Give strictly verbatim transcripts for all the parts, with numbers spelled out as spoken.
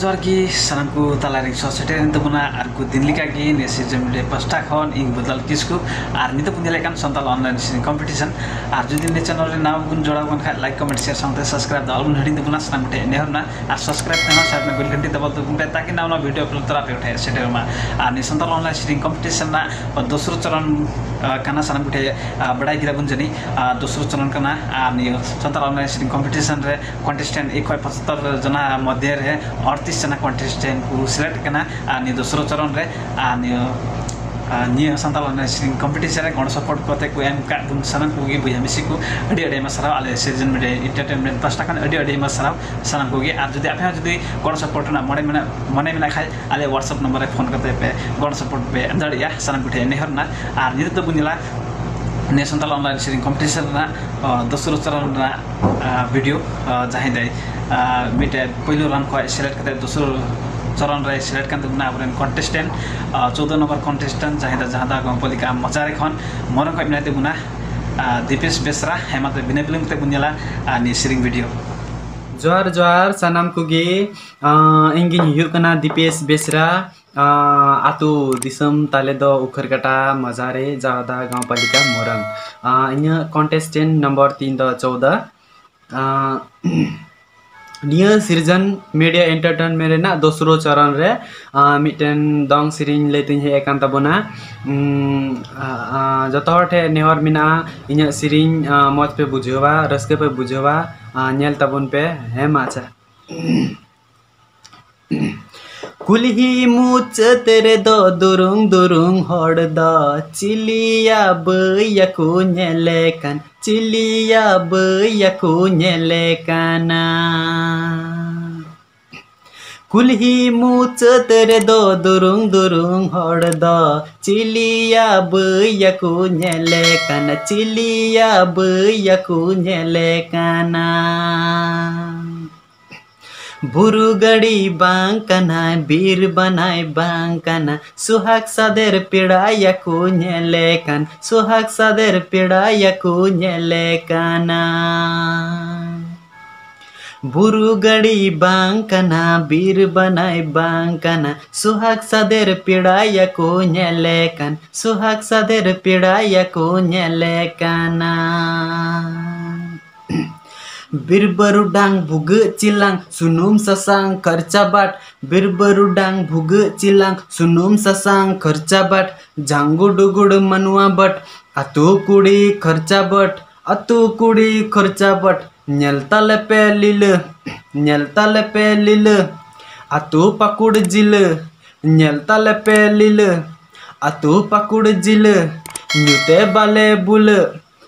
ᱡᱚᱦᱟᱨ ᱜᱮ ᱥᱟᱱᱟᱢ ᱠᱚ ᱛᱟᱞᱟᱨᱮ ᱥᱚᱦᱚᱨ ᱥᱮᱴᱮᱨᱮᱱ ᱛᱟᱵᱚᱱᱟ᱾ ᱟᱨ ᱠᱚ ᱫᱤᱱ ᱞᱮᱠᱟᱜᱮ ᱱᱤᱭᱟᱹ ᱥᱤᱨᱡᱚᱱ ᱢᱤᱰᱤᱭᱟ ᱯᱟᱥᱴᱟ ᱠᱷᱚᱱ ᱤᱧ ᱵᱚᱫᱟᱞ ᱠᱤᱥᱠᱩ᱾ ᱟᱨ ᱱᱤᱛᱚᱜ ᱵᱚᱱ ᱧᱮᱞᱮᱫ ᱠᱟᱱ ᱥᱟᱱᱛᱟᱲ ᱚᱱᱞᱟᱭᱤᱱ ᱥᱮᱨᱮᱧ ᱠᱚᱢᱯᱤᱴᱤᱥᱚᱱ᱾ ᱟᱨ ᱡᱩᱫᱤ ᱱᱤᱭᱟᱹ ᱪᱮᱱᱮᱞ ᱨᱮ ᱱᱟᱣᱟ ᱵᱚᱱ ᱡᱚᱲᱟᱣ ᱠᱟᱱ ᱠᱷᱟᱡ, ᱞᱟᱭᱤᱠ, ᱠᱚᱢᱮᱱᱴ, ᱥᱮᱭᱟᱨ ᱥᱟᱶᱛᱮ ᱥᱟᱵᱥᱠᱨᱟᱭᱤᱵ ᱫᱚ ᱟᱞᱚᱵᱚᱱ ᱦᱤᱲᱤᱧ ᱛᱟᱵᱚᱱᱟ᱾ ᱥᱟᱱᱟᱢ ᱠᱚᱴᱷᱮᱱ ᱱᱮᱦᱚᱨ ᱨᱮᱱᱟᱜ ᱟᱨ ᱥᱟᱵᱥᱠᱨᱟᱭᱤᱵ ᱛᱮᱦᱚᱸ ᱥᱟᱭᱤᱰ ᱨᱮ ᱵᱮᱞ ᱜᱷᱟᱱᱴᱤ ᱫᱟᱵᱟᱣ ᱛᱟᱵᱚᱱ ᱯᱮ, ᱛᱟᱠᱤ ᱱᱟᱣᱟ ᱱᱟᱣᱟ ᱵᱷᱤᱰᱤᱭᱳ ᱟᱯᱞᱳᱰ ᱛᱚᱨᱟ ᱟᱯᱮ ᱠᱚᱴᱷᱮᱱ ᱥᱮᱴᱮᱨᱚᱜ ᱢᱟ᱾ ᱟᱨ ᱱᱤᱭᱟᱹ ᱥᱟᱱᱛᱟᱲ ᱚᱱᱞᱟᱭᱤᱱ ᱥᱮᱨᱮᱧ ᱠᱚᱢᱯᱤᱴᱤᱥᱚᱱ ᱨᱮᱱᱟᱜ ᱫᱚᱥᱨᱚ ᱪᱚᱨᱚᱱ, ᱟᱸ, ᱠᱟᱱᱟ᱾ ᱥᱟᱱᱟᱢ ᱠᱚᱴᱷᱮᱱ, ᱟᱸ, ᱵᱟᱲᱟᱭ ᱠᱮᱫᱟ ᱵᱚᱱ ᱡᱟᱹᱱᱤᱡ, ᱟᱸ, ᱫᱚᱥᱨᱚ ᱪᱚᱨᱚᱱ ᱠᱟᱱᱟ᱾ ᱟᱨ ᱱᱤᱭᱟᱹ ᱥᱟᱱᱛᱟᱲ ᱚᱱᱞᱟᱭᱤᱱ ᱥᱮᱨᱮᱧ ᱠᱚᱢᱯᱤᱴᱤᱥᱚᱱ ᱨᱮ ᱠᱚᱱᱴᱮᱥᱴᱮᱱᱴ ᱮᱠ ᱠᱷᱚᱱ ᱯᱚᱸᱪᱟᱛᱛᱳᱨ ᱡᱚᱱᱟ ᱢᱚᱫᱽᱫᱷᱮ ᱨᱮ ᱟᱴᱛᱨᱤᱥ ᱡᱚᱱᱟ ᱠᱚᱱᱴᱮᱥᱴᱮᱱᱴ ᱠᱚ ᱥᱤᱞᱮᱠᱴ ᱠᱟᱱᱟ᱾ ᱟᱨ ᱱᱤᱭᱟᱹ ᱫᱚᱥᱨᱚ ᱪᱚᱨᱚᱱ ᱨᱮ, ᱟᱨ ᱱᱤᱭᱟᱹ, ᱟᱨ ᱱᱤᱭᱟᱹ ᱥᱟᱱᱛᱟᱲ ᱚᱱᱞᱟᱭᱤᱱ ᱥᱮᱨᱮᱧ ᱠᱚᱢᱯᱤᱴᱤᱥᱚᱱ ᱨᱮ ᱜᱚᱲᱚ ᱥᱚᱯᱚᱦᱚᱫ ᱠᱟᱛᱮ ᱠᱚ ᱮᱢ ᱟᱠᱟᱫ ᱵᱚᱱ ᱥᱟᱱᱟᱢ ᱠᱚᱜᱮ ᱵᱚᱭᱦᱟ ᱢᱤᱥᱤ ᱠᱚ ᱟᱹᱰᱤ ᱟᱹᱰᱤ ᱟᱭᱢᱟ ᱥᱟᱨᱦᱟᱣ᱾ ᱟᱞᱮ ᱥᱤᱨᱡᱚᱱ ᱢᱤᱰᱤᱭᱟ ᱮᱱᱴᱟᱨᱴᱮᱱᱢᱮᱱᱴ ᱯᱟᱥᱴᱟ ᱠᱷᱚᱱ ᱟᱹᱰᱤ ᱟᱹᱰᱤ ᱟᱭᱢᱟ ᱥᱟᱨᱦᱟᱣ ᱥᱟᱱᱟᱢ ᱠᱚᱜᱮ᱾ ᱟᱨ ᱡᱩᱫᱤ ᱟᱯᱮ ᱦᱚᱸ ᱡᱩᱫᱤ ᱜᱚᱲᱚ ᱥᱚᱯᱚᱦᱚᱫ ᱨᱮᱱᱟᱜ ᱢᱚᱱᱮ ᱢᱮᱱᱟᱜ, ᱢᱚᱱᱮ ᱢᱮᱱᱟᱜ ᱠᱷᱟᱡ, ᱟᱞᱮ WhatsApp ᱱᱚᱢᱵᱚᱨ ᱨᱮ ᱯᱷᱳᱱ ᱠᱟᱛᱮ ᱯᱮ ᱜᱚᱲᱚ ᱥᱚᱯᱚᱦᱚᱫ ᱯᱮ ᱮᱢ ᱫᱟᱲᱮᱭᱟᱜᱼᱟ᱾ ᱥᱟᱱᱟᱢ ᱠᱚᱴᱷᱮᱱ ᱱᱮᱦᱚᱨ ᱨᱮᱱᱟᱜ᱾ ᱟᱨ ᱱᱤᱛᱚᱜ ᱫᱚ ᱵᱚᱱ ᱧᱮᱞᱟ ᱱᱤᱭᱟᱹ ᱥᱟᱱᱛᱟᱲ ᱚᱱᱞᱟᱭᱤᱱ ᱥᱮᱨᱮᱧ ᱠᱚᱢᱯᱤᱴᱤᱥᱚᱱ ᱨᱮᱱᱟᱜ, ᱟᱸ, ᱫᱚᱥᱨᱚ ᱪᱚᱨᱚᱱ ᱨᱮᱱᱟᱜ, ᱟᱸ, ᱵᱷᱤᱰᱤᱭᱳ, ᱟᱸ, ᱡᱟᱦᱟᱸᱭ ᱫᱚᱭ, ᱟᱸ, ᱢᱤᱫᱴᱮᱡ ᱯᱳᱭᱞᱳ ᱨᱟᱣᱩᱱᱰ ᱠᱷᱚᱱ ᱥᱤᱞᱮᱠᱴ ᱠᱟᱛᱮ ᱫᱚᱥᱨᱚ ᱪᱚᱨᱚᱱ ᱨᱮ ᱥᱤᱞᱮᱠᱴ ᱠᱟᱱ ᱛᱟᱵᱚᱱᱟ ᱟᱵᱚᱨᱮᱱ ᱠᱚᱱᱴᱮᱥᱴᱮᱱᱴ, ᱟᱸ, ᱪᱳᱫᱫᱳ ᱱᱚᱢᱵᱚᱨ ᱠᱚᱱᱴᱮᱥᱴᱮᱱᱴ, ᱡᱟᱦᱟᱸᱭ ᱫᱚ ᱡᱟᱦᱟᱸ ᱫᱚ ᱜᱟᱶᱯᱟᱞᱤᱠᱟ ᱢᱚᱪᱟ ᱨᱮ ᱠᱷᱚᱱ ᱢᱚᱨᱚᱝ ᱠᱷᱚᱱ ᱢᱮᱱᱟᱭ ᱛᱟᱵᱚᱱᱟ, ᱟᱸ, ᱫᱤᱯᱮᱥ ᱵᱮᱥᱨᱟ᱾ ᱦᱮᱸ, ᱢᱟ ᱛᱚᱵᱮ ᱵᱤᱱᱟᱹ ᱵᱤᱞᱚᱢ ᱠᱟᱛᱮ ᱵᱚᱱ ᱧᱮᱞᱟ, ᱟᱸ, ᱱᱤᱭᱟᱹ ᱥᱮᱨᱮᱧ ᱵᱷᱤᱰᱤᱭᱳ᱾ ᱡᱚᱦᱟᱨ ᱡᱚᱦᱟᱨ ᱥᱟᱱᱟᱢ ᱠᱚᱜᱮ᱾ ᱟᱸ, ᱤᱧ ᱜᱤᱧ ᱦᱩᱭᱩᱜ ᱠᱟᱱᱟ ᱫᱤᱯᱮᱥ ᱵᱮᱥᱨᱟ᱾ ᱟᱸ, ᱟᱛᱳ ᱫᱤᱥᱚᱢ ᱛᱟᱞᱮ ᱫᱚ ᱩᱠᱷᱟᱹᱨᱠᱟᱴᱟ ᱢᱟᱡᱷᱟᱨᱮ, ᱡᱟᱦᱟᱸ ᱫᱚ ᱜᱟᱶᱯᱟᱞᱤᱠᱟ ᱢᱚᱨᱚᱝ᱾ ᱟᱸ, ᱤᱧᱟᱹᱜ ᱠᱚᱱᱴᱮᱥᱴᱮᱱᱴ ᱱᱚᱢᱵᱚᱨ ᱛᱤᱧ ᱫᱚ ᱪᱳᱫᱫᱳ᱾ ᱟᱸ, ᱱᱤᱭᱟᱹ ᱥᱤᱨᱡᱚᱱ ᱢᱤᱰᱤᱭᱟ ᱮᱱᱴᱟᱨᱴᱮᱱᱢᱮᱱᱴ ᱨᱮᱱᱟᱜ ᱫᱚᱥᱨᱚ ᱪᱚᱨᱚᱱ ᱨᱮ, ᱟᱸ, ᱢᱤᱫᱴᱮᱱ ᱫᱚᱝ ᱥᱮᱨᱮᱧ ᱞᱟᱹᱭ ᱛᱤᱧ ᱦᱮᱡ ᱟᱠᱟᱱ ᱛᱟᱵᱚᱱᱟ᱾ ᱩᱸ, ᱟᱸ, ᱟᱸ, ᱡᱚᱛᱚ ᱦᱚᱲ ᱴᱷᱮᱱ ᱱᱮᱦᱚᱨ ᱢᱮᱱᱟᱜᱼᱟ, ᱤᱧᱟᱹᱜ ᱥᱮᱨᱮᱧ, ᱟᱸ, ᱢᱚᱡᱽ ᱯᱮ ᱵᱩᱡᱷᱟᱹᱣᱟ, ᱨᱟᱹᱥᱠᱟᱹ ᱯᱮ ᱵᱩᱡᱷᱟᱹᱣᱟ, ᱟᱸ, ᱧᱮᱞ ᱛᱟᱵᱚᱱ ᱯᱮ᱾ ᱦᱮᱸ ᱢᱟ, ᱟᱪᱪᱷᱟ᱾ ᱠᱩᱞᱦᱤ ᱢᱩᱪᱟᱹᱫ ᱨᱮᱫᱚ ᱫᱩᱨᱩᱝ ᱫᱩᱨᱩᱝ ᱦᱚᱲ ᱫᱚ ᱪᱤᱞᱤᱭᱟ ᱵᱟᱹᱭᱟ ᱠᱚ ᱧᱮᱞᱮ ᱠᱟᱱ, ᱪᱤᱞᱤᱭᱟ ᱵᱟᱹᱭᱟ ᱠᱚ ᱧᱮᱞᱮ ᱠᱟᱱᱟ᱾ ᱠᱩᱞᱦᱤ ᱢᱩᱪᱟᱹᱫ ᱨᱮᱫᱚ ᱫᱩᱨᱩᱝ ᱫᱩᱨᱩᱝ ᱦᱚᱲ ᱫᱚ ᱪᱤᱞᱤᱭᱟ ᱵᱟᱹᱭᱟ ᱠᱚ ᱧᱮᱞᱮ ᱠᱟᱱᱟ, ᱪᱤᱞᱤᱭᱟ ᱵᱟᱹᱭᱟ ᱠᱚ ᱧᱮᱞᱮ ᱠᱟᱱᱟ᱾ ᱵᱩᱨᱩ ᱜᱟᱹᱰᱤ ᱵᱟᱝ ᱠᱟᱱᱟᱭ, ᱵᱤᱨ ᱵᱟᱱᱟᱭ ᱵᱟᱝ ᱠᱟᱱᱟ, ᱥᱩᱦᱟᱜ ᱥᱟᱫᱮᱨ ᱯᱮᱲᱟᱭᱟ ᱠᱚ ᱧᱮᱞᱮ ᱠᱟᱱ, ᱥᱩᱦᱟᱜ ᱥᱟᱫᱮᱨ ᱯᱮᱲᱟᱭᱟ ᱠᱚ ᱧᱮᱞᱮ ᱠᱟᱱᱟ᱾ ᱵᱩᱨᱩ ᱜᱟᱹᱰᱤ ᱵᱟᱝ ᱠᱟᱱᱟ, ᱵᱤᱨ ᱵᱟᱱᱟᱭ ᱵᱟᱝ ᱠᱟᱱᱟ, ᱥᱩᱦᱟᱜ ᱥᱟᱫᱮᱨ ᱯᱮᱲᱟᱭᱟᱠᱚ ᱧᱮᱞᱮ ᱠᱟᱱ, ᱥᱩᱦᱟᱜ ᱥᱟᱫᱮᱨ ᱯᱮᱲᱟᱭᱟᱠᱚ ᱧᱮᱞᱮ ᱠᱟᱱᱟ᱾ ᱵᱤᱨ ᱵᱟᱹᱨᱩᱰᱟᱝ ᱵᱷᱩᱜᱟᱹᱜ ᱪᱤᱞᱟᱝ ᱥᱩᱱᱩᱢ ᱥᱟᱥᱟᱝ ᱠᱷᱚᱨᱪᱟ ᱵᱟᱴ, ᱵᱤᱨ ᱵᱟᱹᱨᱩᱰᱟᱝ ᱵᱷᱩᱜᱟᱹᱜ ᱪᱤᱞᱟᱝ ᱥᱩᱱᱩᱢ ᱥᱟᱥᱟᱝ ᱠᱷᱚᱨᱪᱟ ᱵᱟᱴ, ᱡᱟᱝᱜᱩ ᱰᱩᱜᱩᱲ ᱢᱟᱱᱣᱟ ᱵᱟᱴ, ᱟᱛᱳ ᱠᱩᱲᱤ ᱠᱷᱚᱨᱪᱟ ᱵᱟᱴ, ᱟᱛᱳ ᱠᱩᱲᱤ ᱠᱷᱚᱨᱪᱟ ᱵᱟᱴ, ᱧᱮᱞ ᱛᱟᱞᱮ ᱯᱮ ᱞᱤᱞᱟᱹ, ᱧᱮᱞ ᱛᱟᱞᱮ ᱯᱮ ᱞᱤᱞᱟᱹ, ᱟᱛᱳ ᱯᱟᱹᱠᱩᱲ ᱡᱤᱞᱟᱹ, ᱧᱮᱞ ᱛᱟᱞᱮ ᱯᱮ ᱞᱤᱞᱟᱹ, ᱟᱛᱳ ᱯᱟᱹᱠᱩᱲ ᱡᱤᱞᱟᱹ, ᱧᱩᱛᱮ ᱵᱟᱞᱮ ᱵᱩᱞᱟᱹᱜ,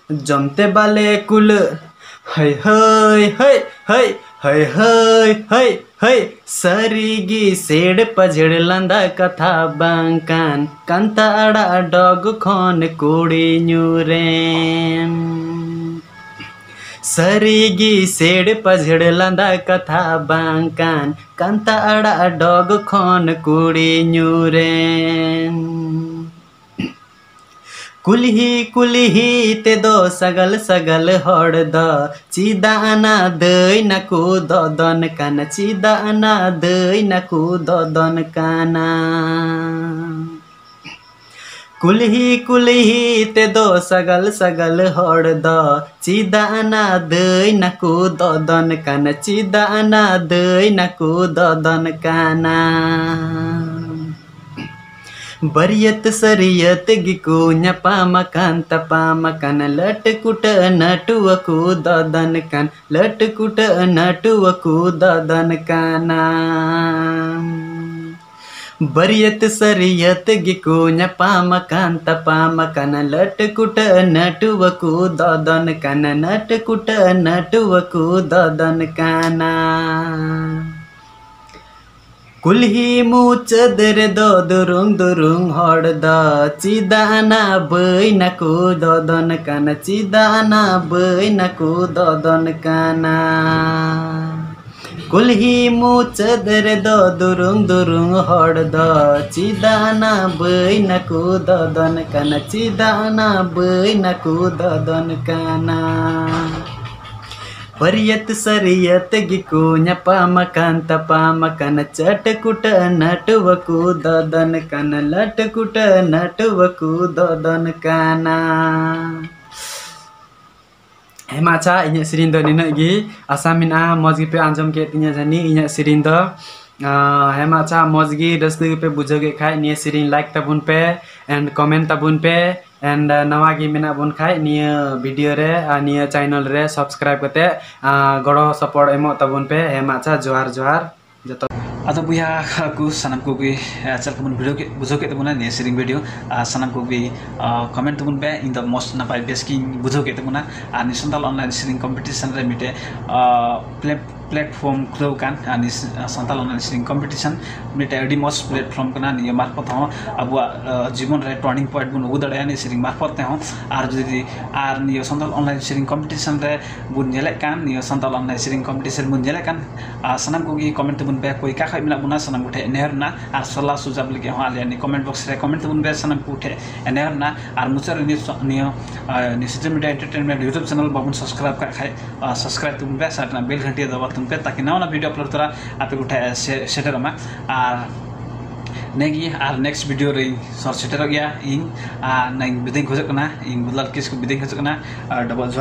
ᱡᱚᱢᱛᱮ ᱵᱟᱞᱮ ᱠᱩᱞᱟᱹᱜ᱾ ᱦᱟᱹᱭ ᱦᱟᱹᱭ ᱦᱟᱹᱭ ᱦᱟᱹᱭ, ᱦᱟᱹᱭ ᱦᱟᱹᱭ ᱦᱟᱹᱭ ᱦᱟᱹᱭ, ᱥᱟᱹᱨᱤᱜᱮ ᱥᱮᱲ ᱯᱟᱡᱷᱮᱲ ᱞᱟᱸᱫᱟ ᱠᱟᱛᱷᱟ ᱵᱟᱝ ᱠᱟᱱ, ᱠᱟᱱᱛᱟ ᱟᱲᱟᱜ ᱰᱚᱜᱽ ᱠᱷᱚᱱ ᱠᱩᱲᱤ ᱧᱩᱨᱮᱢ᱾ ᱥᱟᱹᱨᱤᱜᱮ ᱥᱮᱲ ᱯᱟᱡᱷᱮᱲ ᱞᱟᱸᱫᱟ ᱠᱟᱛᱷᱟ ᱵᱟᱝ ᱠᱟᱱ, ᱠᱟᱱᱛᱟ ᱟᱲᱟᱜ ᱰᱚᱜᱽ ᱠᱷᱚᱱ ᱠᱩᱲᱤ ᱧᱩᱨᱮᱢ᱾ ᱠᱩᱞᱦᱤ ᱠᱩᱞᱦᱤ ᱛᱮᱫᱚ ᱥᱟᱜᱟᱞ ᱥᱟᱜᱟᱞ ᱦᱚᱲ ᱫᱚ ᱪᱮᱫᱟᱜ ᱟᱱᱟ ᱫᱟᱹᱭ ᱱᱟᱠᱚ ᱫᱚᱫᱚᱱ ᱠᱟᱱᱟ, ᱪᱮᱫᱟᱜ ᱟᱱᱟ ᱫᱟᱹᱭ ᱱᱟᱠᱚ ᱫᱚᱫᱚᱱ ᱠᱟᱱᱟ᱾ ᱠᱩᱞᱦᱤ ᱠᱩᱞᱦᱤ ᱛᱮᱫᱚ ᱥᱟᱜᱟᱞ ᱥᱟᱜᱟᱞ ᱦᱚᱲ ᱫᱚ ᱪᱮᱫᱟᱜ ᱟᱱᱟ ᱫᱟᱹᱭ ᱱᱟᱠᱚ ᱫᱚᱫᱚᱱ ᱠᱟᱱᱟ, ᱪᱮᱫᱟᱜ ᱟᱱᱟ ᱫᱟᱹᱭ ᱱᱟᱠᱚ ᱫᱚᱫᱚᱱ ᱠᱟᱱᱟ᱾ ᱵᱟᱹᱨᱭᱟᱹᱛ ᱥᱟᱹᱨᱭᱟᱹᱛ ᱜᱮᱠᱚ ᱧᱟᱯᱟᱢ ᱟᱠᱟᱱ ᱛᱟᱯᱟᱢ ᱟᱠᱟᱱ, ᱞᱟᱹᱴ ᱠᱩᱴᱟᱹ ᱱᱟᱹᱴᱩᱣᱟᱹ ᱠᱚ ᱫᱚᱫᱚᱱ ᱠᱟᱱ, ᱞᱟᱹᱴ ᱠᱩᱴᱟᱹ ᱱᱟᱹᱴᱩᱣᱟᱹ ᱠᱚ ᱫᱚᱫᱚᱱ ᱠᱟᱱᱟ᱾ ᱵᱟᱹᱨᱭᱟᱹᱛ ᱥᱟᱹᱨᱭᱟᱹᱛ ᱜᱮᱠᱚ ᱧᱟᱯᱟᱢ ᱟᱠᱟᱱ ᱛᱟᱯᱟᱢ ᱟᱠᱟᱱ, ᱞᱟᱹᱴ ᱠᱩᱴᱟᱹ ᱱᱟᱹᱴᱩᱣᱟᱹ ᱠᱚ ᱫᱚᱫᱚᱱ ᱠᱟᱱᱟ, ᱞᱟᱹᱴ ᱠᱩᱴᱟᱹ ᱱᱟᱹᱴᱩᱣᱟᱹ ᱠᱚ ᱫᱚᱫᱚᱱ ᱠᱟᱱᱟ᱾ ᱠᱩᱞᱦᱤ ᱢᱩᱪᱟᱹᱫ ᱨᱮᱫᱚ ᱫᱩᱨᱩᱝ ᱫᱩᱨᱩᱝ ᱦᱚᱲ ᱫᱚ ᱪᱮᱫᱟᱜ ᱟᱱᱟ ᱵᱟᱹᱭ ᱱᱟᱠᱚ ᱫᱚᱫᱚᱱ ᱠᱟᱱᱟ, ᱪᱮᱫᱟᱜ ᱟᱱᱟ ᱵᱟᱹᱭ ᱱᱟᱠᱚ ᱫᱚᱫᱚᱱ ᱠᱟᱱᱟ᱾ ᱠᱩᱞᱦᱤ ᱢᱩᱪᱟᱹᱫ ᱨᱮᱫᱚ ᱫᱩᱨᱩᱝ ᱫᱩᱨᱩᱝ ᱦᱚᱲ ᱫᱚ ᱪᱮᱫᱟᱜ ᱟᱱᱟ ᱵᱟᱹᱭ ᱱᱟᱠᱚ ᱫᱚᱫᱚᱱ ᱠᱟᱱᱟ, ᱪᱮᱫᱟᱜ ᱟᱱᱟ ᱵᱟᱹᱭ ᱱᱟᱠᱚ ᱫᱚᱫᱚᱱ ᱠᱟᱱᱟ᱾ ᱵᱟᱹᱨᱭᱟᱹᱛ ᱥᱟᱹᱨᱭᱟᱹᱛ ᱜᱮᱠᱚ ᱧᱟᱯᱟᱢ ᱟᱠᱟᱱ, ᱛᱟᱯᱟᱢ ᱟᱠᱟᱱ, ᱪᱟᱹᱴ ᱠᱩᱴᱟᱹ ᱱᱟᱹᱴᱩᱣᱟᱹ ᱠᱚ ᱫᱚᱫᱚᱱ ᱠᱟᱱ, ᱞᱟᱹᱴ ᱠᱩᱴᱟᱹ ᱱᱟᱹᱴᱩᱣᱟᱹ ᱠᱚ ᱫᱚᱫᱚᱱ ᱠᱟᱱᱟ᱾ ᱦᱮᱸ ᱢᱟ ᱟᱪᱪᱷᱟ, ᱤᱧᱟᱹᱜ ᱥᱮᱨᱮᱧ ᱫᱚ ᱱᱤᱱᱟᱹᱜ ᱜᱮ᱾ ᱟᱥᱟ ᱢᱮᱱᱟᱜᱼᱟ ᱢᱚᱡᱽ ᱜᱮᱯᱮ ᱟᱸᱡᱚᱢ ᱠᱮᱫ ᱛᱤᱧᱟᱹ ᱡᱟᱹᱱᱤᱡ ᱤᱧᱟᱹᱜ ᱥᱮᱨᱮᱧ ᱫᱚ᱾ ᱟᱸ, ᱦᱮᱸ ᱢᱟ ᱟᱪᱪᱷᱟ, ᱢᱚᱡᱽ ᱜᱮ ᱨᱟᱹᱥᱠᱟᱹ ᱜᱮᱯᱮ ᱵᱩᱡᱷᱟᱹᱣ ᱠᱮᱫ ᱠᱷᱟᱡ ᱱᱤᱭᱟᱹ ᱥᱮᱨᱮᱧ like ᱛᱟᱵᱚᱱ ᱯᱮ and comment ᱛᱟᱵᱚᱱ ᱯᱮ and, ᱟᱸ, ᱱᱟᱣᱟ ᱜᱮ ᱢᱮᱱᱟᱜ ᱵᱚᱱ ᱠᱷᱟᱡ ᱱᱤᱭᱟᱹ video ᱨᱮ ᱟᱨ ᱱᱤᱭᱟᱹ channel ᱨᱮ subscribe ᱠᱟᱛᱮ, ᱟᱸ, ᱜᱚᱲᱚ support ᱮᱢᱚᱜ ᱛᱟᱵᱚᱱ ᱯᱮ᱾ ᱦᱮᱸ ᱢᱟ ᱟᱪᱪᱷᱟ, ᱡᱚᱦᱟᱨ ᱡᱚᱦᱟᱨ ᱡᱚᱛᱚ᱾ ᱟᱫᱚ ᱵᱚᱭᱦᱟ ᱠᱚ ᱥᱟᱱᱟᱢ ᱠᱚᱜᱮ, ᱟᱸ, ᱪᱮᱫ ᱞᱮᱠᱟ ᱵᱚᱱ video ᱠᱮᱫ, ᱵᱩᱡᱷᱟᱹᱣ ᱠᱮᱫ ᱛᱟᱵᱚᱱᱟ ᱱᱤᱭᱟᱹ ᱥᱮᱨᱮᱧ video, ᱟᱨ ᱥᱟᱱᱟᱢ ᱠᱚᱜᱮ, ᱟᱸ, comment ᱛᱟᱵᱚᱱ ᱯᱮ᱾ ᱤᱧ ᱫᱚ ᱢᱚᱡᱽ ᱱᱟᱯᱟᱭ ᱵᱮᱥ ᱜᱤᱧ ᱵᱩᱡᱷᱟᱹᱣ ᱠᱮᱫ ᱛᱟᱵᱚᱱᱟ᱾ ᱟᱨ ᱱᱤᱭᱟᱹ ᱥᱟᱱᱛᱟᱲ online ᱥᱮᱨᱮᱧ competition ᱨᱮ ᱢᱤᱫᱴᱮᱡ, ᱟᱸ, play- platform ᱠᱷᱩᱞᱟᱹᱣ ᱟᱠᱟᱱ, ᱟᱨ ᱱᱤᱭᱟᱹ ᱥᱟᱱᱛᱟᱲ online ᱥᱮᱨᱮᱧ competition ᱢᱤᱫᱴᱮᱡ ᱟᱹᱰᱤ ᱢᱚᱡᱽ platform ᱠᱟᱱᱟ᱾ ᱱᱤᱭᱟᱹ ᱢᱟᱨᱯᱷᱚᱛ ᱦᱚᱸ ᱟᱵᱚᱣᱟᱜ, ᱟᱸ, ᱡᱤᱵᱚᱱ ᱨᱮ turning point ᱵᱚᱱ ᱟᱹᱜᱩ ᱫᱟᱲᱮᱭᱟᱜᱼᱟ ᱱᱤᱭᱟᱹ ᱥᱮᱨᱮᱧ ᱢᱟᱨᱯᱷᱚᱛ ᱛᱮᱦᱚᱸ᱾ ᱟᱨ ᱡᱩᱫᱤ, ᱟᱨ ᱱᱤᱭᱟᱹ ᱥᱟᱱᱛᱟᱲ online ᱥᱮᱨᱮᱧ competition ᱨᱮ ᱵᱚᱱ ᱧᱮᱞᱮᱫ ᱠᱟᱱ, ᱱᱤᱭᱟᱹ ᱥᱟᱱᱛᱟᱲ online ᱥᱮᱨᱮᱧ competition ᱵᱚᱱ ᱧᱮᱞᱮᱫ ᱠᱟᱱ, ᱟᱨ ᱥᱟᱱᱟᱢ ᱠᱚᱜᱮ comment ᱛᱟᱵᱚᱱ ᱯᱮ, ᱚᱠᱚᱭ ᱚᱠᱟ ᱠᱷᱚᱡ ᱢᱮᱱᱟᱜ ᱵᱚᱱᱟ, ᱥᱟᱱᱟᱢ ᱠᱚᱴᱷᱮᱱ ᱱᱮᱦᱚᱨ ᱨᱮᱱᱟᱜ, ᱟᱨ ᱥᱟᱞᱟ ᱥᱩᱡᱷᱟᱵ ᱞᱟᱹᱜᱤᱫ ᱦᱚᱸ ᱟᱞᱮᱭᱟᱜ ᱱᱤᱭᱟᱹ comment box ᱨᱮ comment ᱛᱟᱵᱚᱱ ᱯᱮ, ᱥᱟᱱᱟᱢ ᱠᱚᱴᱷᱮᱱ ᱱᱮᱦᱚᱨ ᱨᱮᱱᱟᱜ᱾ ᱟᱨ ᱢᱩᱪᱟᱹᱫ ᱨᱮ ᱱᱤᱭᱟᱹ ᱥᱚ-, ᱱᱤᱭᱟᱹ, ᱟᱨ ᱱᱤᱭᱟᱹ ᱥᱤᱡᱚᱱ ᱢᱤᱰᱤᱭᱟ ᱮᱱᱴᱟᱨᱴᱮᱱᱢᱮᱱᱴ YouTube channel ᱵᱟᱵᱚᱱ subscribe ᱠᱟᱜ ᱠᱷᱟᱡ, ᱟᱨ subscribe ᱛᱟᱵᱚᱱ ᱯᱮ, ᱥᱟᱨ ᱨᱮᱱᱟᱜ bell ᱜᱷᱟᱹᱴᱤ ᱫᱟᱵᱟᱣ ᱛᱟᱵᱚᱱ ᱯᱮ, ᱛᱟᱠᱤ ᱱᱟᱣᱟ ᱱᱟᱣᱟ video upload ᱛᱚᱨᱟ ᱟᱯᱮ ᱠᱚᱴᱷᱮᱱ ᱥᱮ-, ᱥᱮᱴᱮᱨᱚᱜ ᱢᱟ᱾ ᱟᱨ ᱱᱤᱭᱟᱹᱜᱮ, ᱟᱨ next video ᱨᱮᱧ ᱥᱚᱨ ᱥᱮᱴᱮᱨᱚᱜ ᱜᱮᱭᱟ ᱤᱧ᱾ ᱟᱨ ᱱᱤᱭᱟᱹ ᱵᱤᱫᱟᱹᱧ ᱠᱷᱚᱡᱚᱜ ᱠᱟᱱᱟ, ᱤᱧ ᱵᱩᱫᱷᱞᱟᱞ ᱠᱤᱥᱠᱩ ᱵᱤᱫᱟᱹᱧ ᱠᱷᱚᱡᱚᱜ ᱠᱟᱱᱟ᱾ ᱟᱨ ᱰᱚᱵᱚᱜ ᱡᱚᱦᱟᱨ᱾